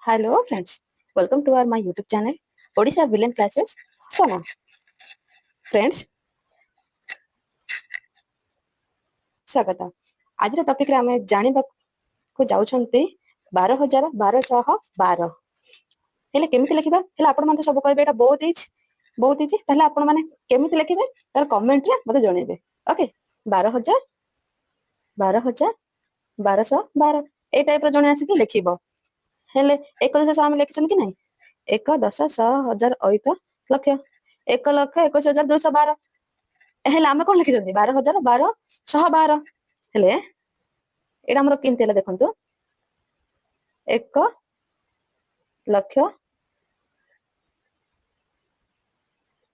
Hello friends, welcome to our my YouTube channel Odisha Brilliant Classes Sona. Friends, ସ୍ୱାଗତ। ଆଜିର ଟପିକରେ ଆମେ ଜାଣିବାକୁ ଯାଉଛନ୍ତି 12,212। ହେଲେ କେମିତି ଲେଖିବା? ହେଲେ ଆପଣମାନେ ତ ସବୁ କହିବେ ଏଇଟା ବହୁତ ଇଜି, ବହୁତ ଇଜି। ତାହେଲେ ଆପଣମାନେ କେମିତି ଲେଖିବେ ତାର କମେଣ୍ଟରେ ମତେ ଜଣେଇବେ। ଓକେ, 12,000, 12,212 ଏଇ ଟାଇପର ଜଣେ ଆସିକି ଲେଖିବ। ହେଲେ ଏକ ଦଶ ଆମେ ଲେଖିଛନ୍ତି କି ନାଇଁ? ଏକ ଦଶ ଶହ ହଜାର ଅୟୁତ ଲକ୍ଷ, 1,21,212। ହେଲେ ଆମେ କଣ ଲେଖିଛନ୍ତି? 12,212। ହେଲେ ଏଇଟା ଆମର କେମିତି ହେଲା ଦେଖନ୍ତୁ, 1 ଲକ୍ଷ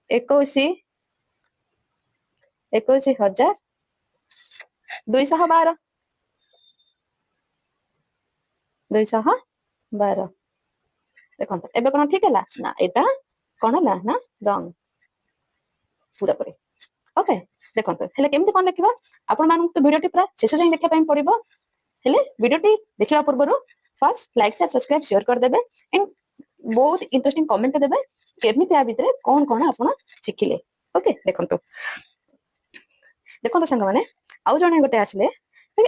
ଏକୋଇଶି, 21,212, 212। ଦେଖନ୍ତୁ ଏବେ କଣ ଠିକ ହେଲା ନା? ଏଇଟା କଣ ହେଲା ନା ରଙ୍ଗ ପୁରାପୁରି। ଓକେ, ଦେଖନ୍ତୁ ହେଲେ କେମିତି କଣ ଲେଖିବା, ଆପଣମାନଙ୍କୁ ତ ଭିଡିଓଟି ପୁରା ଶେଷ ଯାଏଁ ଦେଖିବା ପାଇଁ ପଡିବ। ହେଲେ ଭିଡିଓଟି ଦେଖିବା ପୂର୍ବରୁ first like, share, subscribe, share କରିଦେବେ ଏଣ୍ଡ ବହୁତ ଇଣ୍ଟରେଷ୍ଟିଂ କମେଣ୍ଟ ଦେବେ କେମିତି ଆ ଭିତରେ କଣ କଣ ଆପଣ ଶିଖିଲେ। ଓକେ, ଦେଖନ୍ତୁ ଦେଖନ୍ତୁ ସାଙ୍ଗମାନେ, ଆଉ ଜଣେ ଗୋଟେ ଆସିଲେ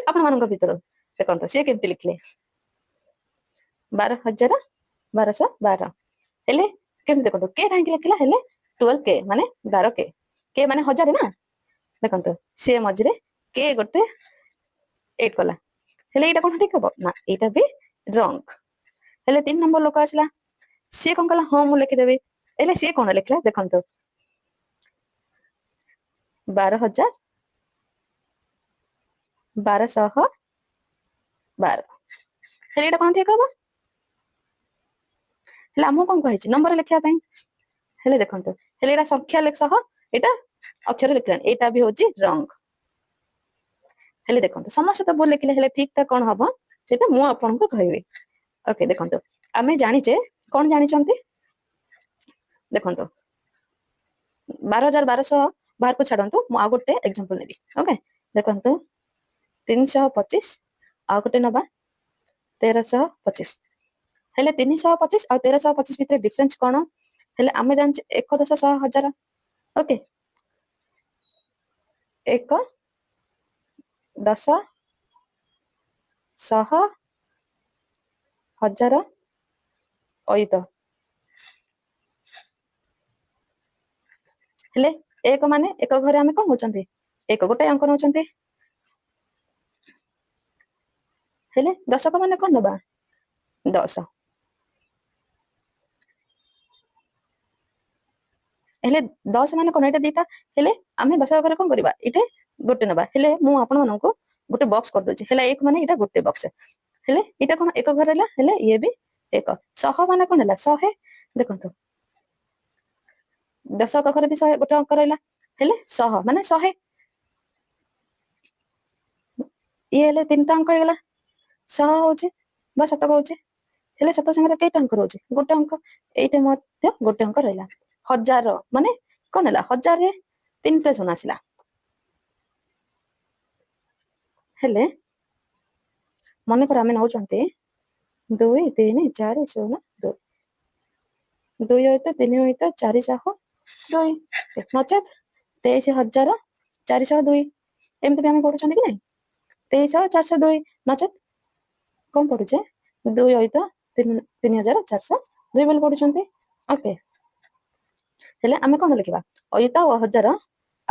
ଆପଣମାନଙ୍କ ଭିତରୁ, ଦେଖନ୍ତୁ ସିଏ କେମିତି ଲେଖିଲେ 12,212। ହେଲେ କେମିତି ଦେଖନ୍ତୁ, କେ କାହିଁକି ଲେଖିଲା? ହେଲେ 12 କେ ମାନେ 12 କେ, କେ ମାନେ ହଜାରେ ନା। ଦେଖନ୍ତୁ ସିଏ ମଝିରେ କେ ଗୋଟେ ଏଡ୍ କଲା। ହେଲେ ଏଇଟା କଣ ଠିକ ହବ ନା? ଏଇଟା ବି ରଙ୍ଗ। ହେଲେ 3 ନମ୍ବର ଲୋକ ଆସିଲା, ସିଏ କଣ କଲା? ହଁ ମୁଁ ଲେଖିଦେବି। ହେଲେ ସିଏ କଣ ଲେଖିଲା ଦେଖନ୍ତୁ, 12,212। ହେଲେ ଏଇଟା କଣ ଠିକ ହବ? ହେଲେ ଆମକୁ କଣ କୁହାଯାଇଛି? ନମ୍ବର ଲେଖିବା ପାଇଁ। ହେଲେ ଦେଖନ୍ତୁ, ହେଲେ ଏଇଟା ସଂଖ୍ୟା ସହ ଏଇଟା ଅକ୍ଷର ଲେଖିଲାଣି, ଏଇଟା ବି ହଉଛି ରଙ୍ଗ। ହେଲେ ଦେଖନ୍ତୁ ସମସ୍ତେ ତ ଭୁଲ ଲେଖିଲେ, ହେଲେ ଠିକଟା କଣ ହବ ସେଇଟା ମୁଁ ଆପଣଙ୍କୁ କହିବି। ଓକେ, ଦେଖନ୍ତୁ ଆମେ ଜାଣିଛେ, କଣ ଜାଣିଛନ୍ତି ଦେଖନ୍ତୁ, 12,200 ବାହାରକୁ ଛାଡନ୍ତୁ, ମୁଁ ଆଉ ଗୋଟେ ଏକ୍ସାମ୍ପଲ ନେବି। ଓକେ, ଦେଖନ୍ତୁ 325 ଆଉ ଗୋଟେ ନବା 1325। ହେଲେ 325 ଆଉ 1325 ଭିତରେ ଡିଫରେନ୍ସ କଣ? ହେଲେ ଆମେ ଜାଣିଛେ ଏକ ଦଶ ଶହ ହଜାର। ଓକେ, ଏକ ଦଶ ଶହ ହଜାର ଅୟୁତ। ହେଲେ ଏକ ମାନେ ଏକ ଘରେ ଆମେ କଣ ନଉଛନ୍ତି? ଏକ ଗୋଟେ ଅଙ୍କ ନଉଛନ୍ତି। ହେଲେ ଦଶକ ମାନେ କଣ ନବା? 10। ହେଲେ 10 ମାନେ କଣ? ଏଇଟା ଦିଟା। ହେଲେ ଆମେ ଦଶ ଘରେ କଣ କରିବା? ଏଇଟା ଗୋଟେ ନବା। ହେଲେ ମୁଁ ଆପଣ ମାନଙ୍କୁ ଗୋଟେ ବକ୍ସ କରିଦଉଛି। ହେଲେ ଏକ ମାନେ ଏଇଟା ଗୋଟେ ବକ୍ସ। ହେଲେ ଏଇଟା କଣ ଏକ ଘର ହେଲା? ହେଲେ ଇଏ ବି ଏକ। ଶହ ମାନେ କଣ ହେଲା? 100। ଦେଖନ୍ତୁ ଦଶକ ଘରେ ବି 100 ଗୋଟେ ଅଙ୍କ ରହିଲା। ହେଲେ ଶହ ମାନେ 100। ଇଏ ହେଲେ 3ଟା ଅଙ୍କ ହେଇଗଲା। ଶହ ହଉଛି ବା ଶତକ ହଉଛି। ହେଲେ ଶତ ସାଙ୍ଗରେ କେଇଟା ଅଙ୍କ ରହୁଛି? ଗୋଟେ ଅଙ୍କ। ଏଇଟା ମଧ୍ୟ ଗୋଟେ ଅଙ୍କ ରହିଲା। ହଜାର ମାନେ କଣ ହେଲା? ହଜାରରେ 3ଟା ଶୂନ ଆସିଲା। ହେଲେ ମନେକର ଆମେ ନଉଛନ୍ତି 2 3 4 0 2, 2 ଅୟୁତ 3 ଅୟୁତ 402, ନଚେତ 23,402। ଏମିତି ବି ଆମେ ପଢୁଛନ୍ତି କି ନାଇଁ? 23,402, ନଚେତ କଣ ପଢୁଛେ? 2 ଅୟୁତ 3,402 ବୋଲି ପଢୁଛନ୍ତି। ଓକେ, ହେଲେ ଆମେ କଣ ଲେଖିବା? ଅୟୁତ ଓ ହଜାର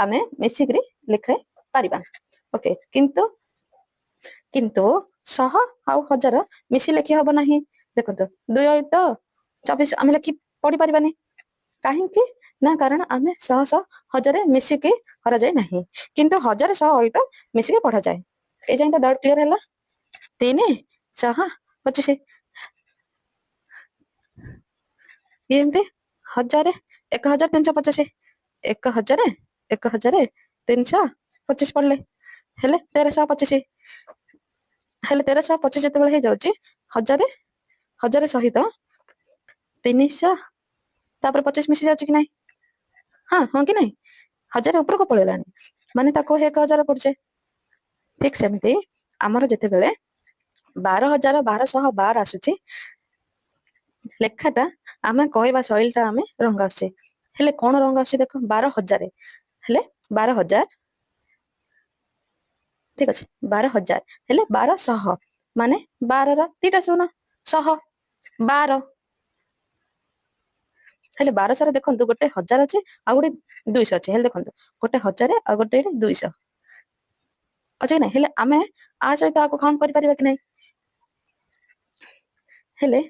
ଆମେ ମିଶିକିରି ଲେଖାଇ ପାରିବା। ଓକେ, କିନ୍ତୁ ଶହ ଆଉ ହଜାର ମିଶି ଲେଖି ହବ ନାହିଁ। ଦେଖନ୍ତୁ 2 ଅୟୁତ 24 ଆମେ ଲେଖି ପଢି ପାରିବାନି। କାହିଁକି ନା? କାରଣ ଆମେ ଶହ ଶହ ହଜାରେ ମିଶିକି ହରାଯାଏ ନାହିଁ, କିନ୍ତୁ ହଜାରେ ଶହ ଅୟୁତ ମିଶିକି ପଢାଯାଏ। ଏଇ ଯାଏଁ ତ ଡାଉଟ କ୍ଲିୟର ହେଲା। 325 ଏମିତି ହଜାରେ 1,325, ଏକ ହଜାରେ 1,325 ପଢିଲେ ହେଲେ 1,325। ହେଲେ 1,325 ଯେତେବେଳେ ହେଇଯାଉଛି ହଜାରେ, ହଜାରେ ସହିତ 300 ତାପରେ 25 ମିଶି ଯାଉଛି କି ନାଇଁ? ହଁ, ହଁ କି ନାଇଁ? ହଜାରେ ଉପରକୁ ପଳେଇଲାଣି, ମାନେ ତାକୁ 1000 ପଡୁଛେ। ଠିକ ସେମିତି ଆମର ଯେତେବେଳେ 12,212 ଆସୁଛି, ଲେଖାଟା ଆମେ କହିବା ଶୈଳୀଟା ଆମେ ରଙ୍ଗ ଆସୁଛେ। ହେଲେ କଣ ରଙ୍ଗ ଆସୁଛି ଦେଖ, 12,000। ହେଲେ 12,000, ଠିକ ଅଛି, 12,000 ହେଲେ 1200 ମାନେ 12ର 2ଟା ଶୂନ, ଶହ 12। ହେଲେ 1200ରେ ଦେଖନ୍ତୁ ଗୋଟେ 1000 ଅଛି ଆଉ ଗୋଟେ 200 ଅଛି। ହେଲେ ଦେଖନ୍ତୁ ଗୋଟେ 1000 ଆଉ ଗୋଟେ 200 ଅଛି କି ନାଇଁ? ହେଲେ ଆମେ ଆ ସହିତ ଆକୁ କାଉଣ୍ଟ କରିପାରିବା କି ନାଇଁ? ହେଲେ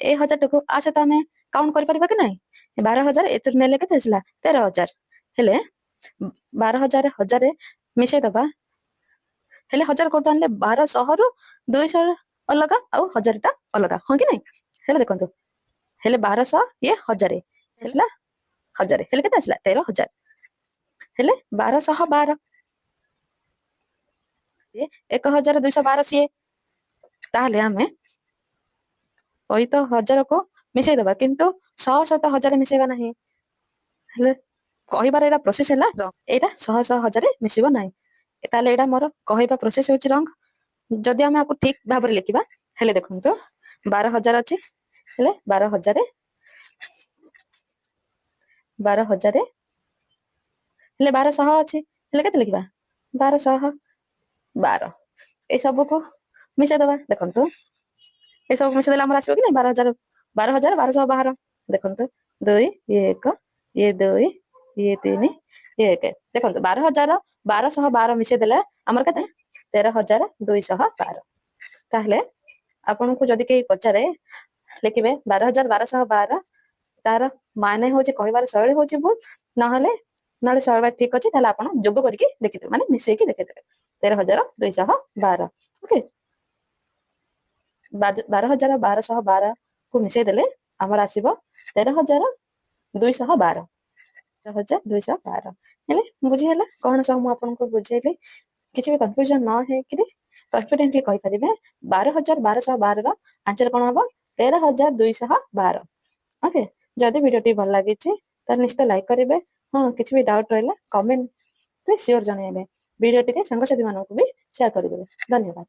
ଏ 1000ଟାକୁ ଆ ସହିତ ଆମେ କାଉଣ୍ଟ କରିପାରିବା କି ନାଇଁ? 12,000 ଏଥିରୁ ନେଲେ କେତେ ଆସିଲା? 13,000। ହେଲେ 12,000 1000 ମିଶେଇ ଦବା। ହେଲେ 1000 କୋଉଠୁ ଆଣିଲେ? 1200ରୁ 200 ଅଲଗା ଆଉ 1000ଟା ଅଲଗା, ହଁ କି ନାଇଁ? ହେଲେ ଦେଖନ୍ତୁ, ହେଲେ 1200 ଇଏ 1000 ଆସିଲା, 1000 ହେଲେ କେତେ ଆସିଲା? 13,000। ହେଲେ 1212, 1212 ସିଏ। ତାହେଲେ ଆମେ ସହିତ 1000କୁ ମିଶେଇ ଦବା, କିନ୍ତୁ ଶହ ସହିତ 1000 ମିଶେଇବା ନାହିଁ। ହେଲେ କହିବାର ଏଇଟା ପ୍ରୋସେସ ହେଲା, ଏଇଟା ଶହ ଶହ 1000 ମିଶିବ ନାହିଁ। ତାହେଲେ ଏଇଟା ମୋର କହିବା ପ୍ରୋସେସ ହଉଛି ରଙ୍ଗ। ଯଦି ଆମେ ଆକୁ ଠିକ ଭାବରେ ଲେଖିବା, ହେଲେ ଦେଖନ୍ତୁ 12,000 ଅଛି, ହେଲେ 12,000, 12,000 ହେଲେ 1200 ଅଛି, ହେଲେ କେତେ ଲେଖିବା? 1212। ଏ ସବୁକୁ ମିଶେଇ ଦବା। ଦେଖନ୍ତୁ ଏସବୁ ମିଶେଇ ଦେଲେ ଆମର ଆସିବ କି ନାଇଁ? 12,000, 12,000 1212। ଦେଖନ୍ତୁ 2 ଇଏ 1 ଇଏ 2 ଇଏ 3 ଇଏ 1। ଦେଖନ୍ତୁ 12,000 1212 ମିଶେଇ ଦେଲେ ଆମର କେତେ? 13,212। ତାହେଲେ ଆପଣଙ୍କୁ ଯଦି କେହି ପଚାରେ, ଲେଖିବେ 12,000 1212, ତାର ମାନେ ହଉଛି କହିବାର ଶୈଳୀ ହଉଛି ଭୁଲ, ନହେଲେ ଶୈଳୀ ଠିକ ଅଛି, ତାହେଲେ ଆପଣ ଯୋଗ କରିକି ଦେଖିଦେବେ, ମାନେ ମିଶେଇକି ଦେଖିଦେବେ 13,212। ଓକେ, 12,000 1212 କୁ ମିଶେଇ ଦେଲେ ଆମର ଆସିବ 13,212, 13,212। ହେଲେ ବୁଝିହେଲା କଣ ସବୁ ମୁଁ ଆପଣଙ୍କୁ ବୁଝେଇଲି? କିଛି ବି କନଫ୍ୟୁଜନ ନ ହେଇକିରି କନଫିଡେଣ୍ଟଲି କହିପାରିବେ 12,000 1212 ର ଆନ୍ସର କଣ ହବ? 13,212। ଓକେ, ଯଦି ଭିଡିଓଟି ଭଲ ଲାଗିଛି ତାହେଲେ ନିଶ୍ଚିତ ଲାଇକ୍ କରିବେ। ହଁ, କିଛି ବି ଡାଉଟ ରହିଲା କମେଣ୍ଟରେ ସିଓର ଜଣେଇବେ। ଭିଡିଓ ଟିକେ ସାଙ୍ଗସାଥି ମାନଙ୍କୁ ବି ସେୟାର କରିଦେବେ। ଧନ୍ୟବାଦ।